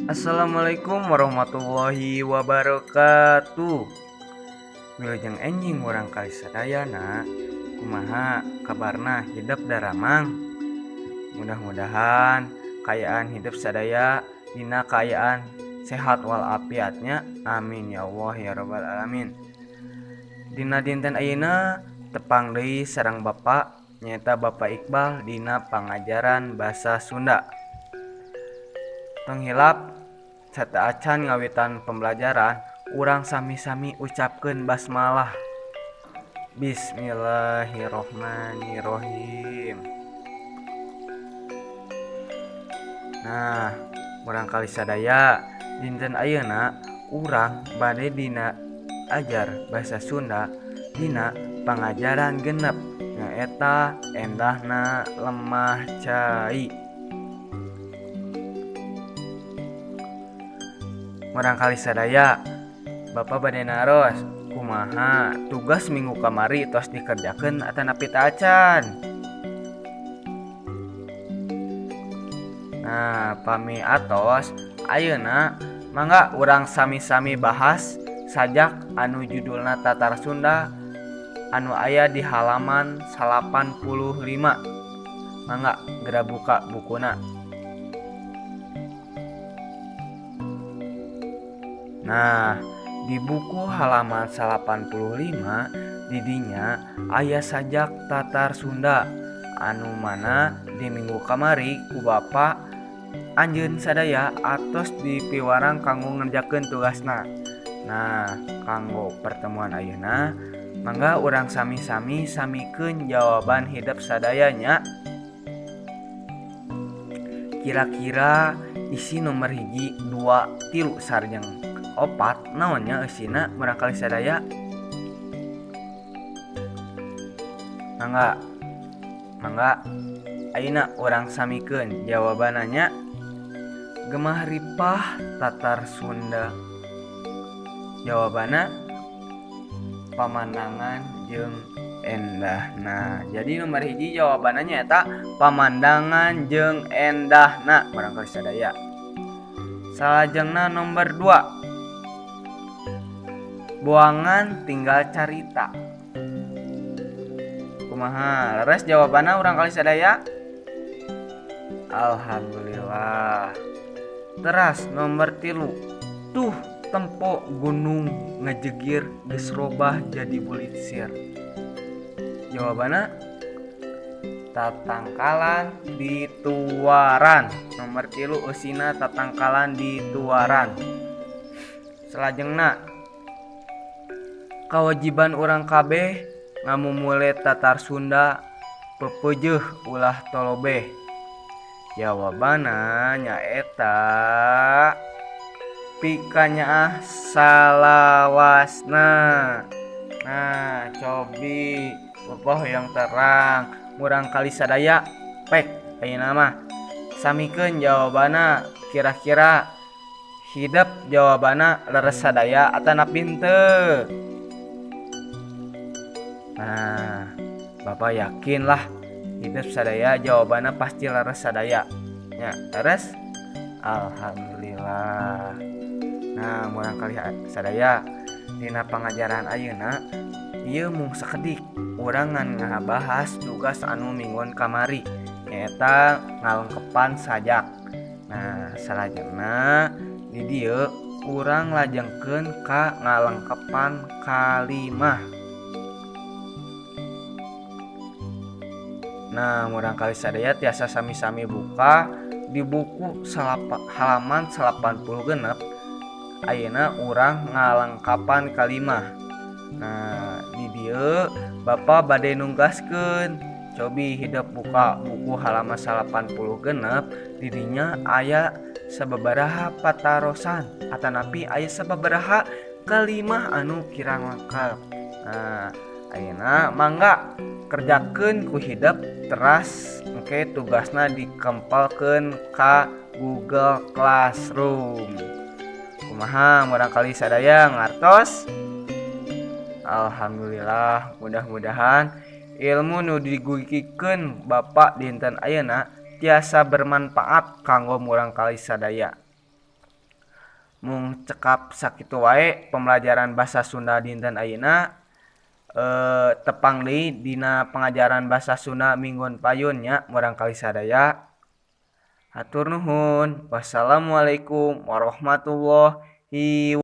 Assalamualaikum warahmatullahi wabarakatuh. Wilujeng enjing urang kali sadayana. Kumaha kabarna hidep daramang? Mudah-mudahan kaayaan hidep sadaya dina kaayaan sehat walafiat nya. Amin ya Allah ya rabbal alamin. Dina dinten ayeuna tepang deui sareng Bapak nyaeta Bapak Iqbal dina pangajaran basa Sunda. Tong hilap sateuacan ngawitan pembelajaran urang sami-sami ucapkeun basmalah. Bismillahirrohmanirrohim. Nah, murang kali sadaya dinten ayeuna urang bade dina ajar basa Sunda dina pangajaran genep nyaeta endahna lemah cai. Murang kali sadaya Bapak bade naros kumaha tugas minggu kamari tos dikerjakeun atanapi teu acan. Nah, pami atos ayeuna mangga urang sami-sami bahas sajak anu judulna Tatar Sunda anu aya di halaman 85. Mangga geura buka bukuna. Nah, di buku halaman 85 didinya aya sajak Tatar Sunda anu mana di minggu kamari ku Bapak anjeun sadaya atos dipiwarang kanggo ngerjakeun tugasna. Nah, kanggo pertemuan ayeuna mangga urang sami-sami samikeun jawaban hidep sadaya nya. Kira-kira isi nomor 1, 2, 3 sareng 4 naonnya eusina murang kali sadaya? Mangga, mangga ayeuna urang samikeun jawabanana. Gemah ripah Tatar Sunda. Jawabanna pamandangan jeung endahna. Jadi nomor 1 jawabanna nyaeta pamandangan jeung endahna murang kali sadaya. Salajengna nomor 2, buangan tinggal carita. Kumaha leres jawabanna urang kali sadaya? Alhamdulillah. Teras nomor 3, tuh tempo gunung ngejegir geus robah jadi bulisir. Jawabanna tatangkalan di Tuaran. Nomor 3 eusina tatangkalan di Tuaran. Salajengna kawajiban urang kabeh ngamumule Tatar Sunda pepeujeuh ulah tolobeh. Jawabanna nyaeta pikanyaah salawasna. Nah, cobi Bapak hoyong terang murang kali sadaya pek ayeuna mah samikeun jawabanna. Kira-kira hidep jawabanna leres sadaya atanapi henteu? Nah, Bapak yakin lah hidep sadaya jawabanna pasti leres sadaya nya. Leres? Alhamdulillah. Nah, murang kali sadaya dina pangajaran ayeuna ieu mung sakedik urang ngan ngabahas tugas anu minggon kamari nyaeta ngalengkepan sajak. Nah, salajengna di dieu urang lajengkeun ka ngalengkepan kalimah. Nah, murang kali sadaya tiasa sami-sami buka di buku halaman 86. Ayeuna urang ngalengkapan kalimah. Nah, di dieu Bapak bade nunggaskeun. Cobi hidep buka buku halaman 86, didinya aya sababaraha patarosan atanapi aya sababaraha kalimah anu kirang lengkap. Nah, ayeuna mangga kerjakeun ku hidep teras engke tugasna dikempelkeun ka Google Classroom. Kumaha murang kali sadaya ngartos? Alhamdulillah, mudah-mudahan ilmu nu digugikeun Bapak dinten ayeuna tiasa bermanfaat kanggo murang kali sadaya. Mung cekap sakitu wae pembelajaran basa Sunda dinten ayeuna. Tepang deui dina pengajaran basa Sunda minggon payun nya, murangkalih sadaya. Hatur nuhun. Wassalamualaikum warahmatullahi.